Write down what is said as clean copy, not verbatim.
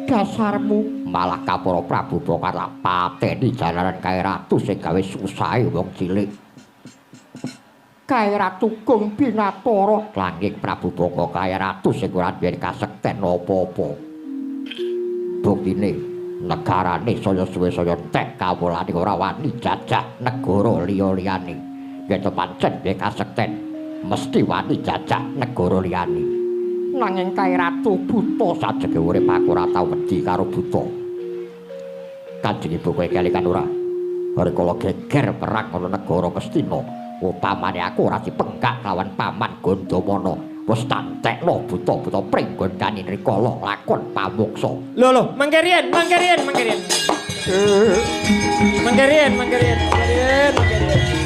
Dasarmu malah kapara Prabu Bongkar tak pateni jalaran kae ratu sing gawe susahe wong cilik. Kae Ratu Kung Binatara langing Prabu Bongko kae ratu sing ora duwe kasekten apa-apa. Buktine negarane saya suwe saya entek kawulane ora wani jajah negara liya-liyane. Yen pancen duwe kasekten mesti wani jajah negara liyane. Nanging kae ratu buta sajege urip aku ora tau wedi karo buta. Kanjeng Ibu kowe kelingan ora? Rikala geger perang ana negara Ngastina, upamane aku ora dipenggak lawan Paman Gandamana, wis tantekno buta-buta pringgondani rikala lakon pamuksa. Lho lho, mangke riyen, mangke riyen, mangke riyen. Mangke riyen, mangke riyen, mangke riyen, mangke riyen.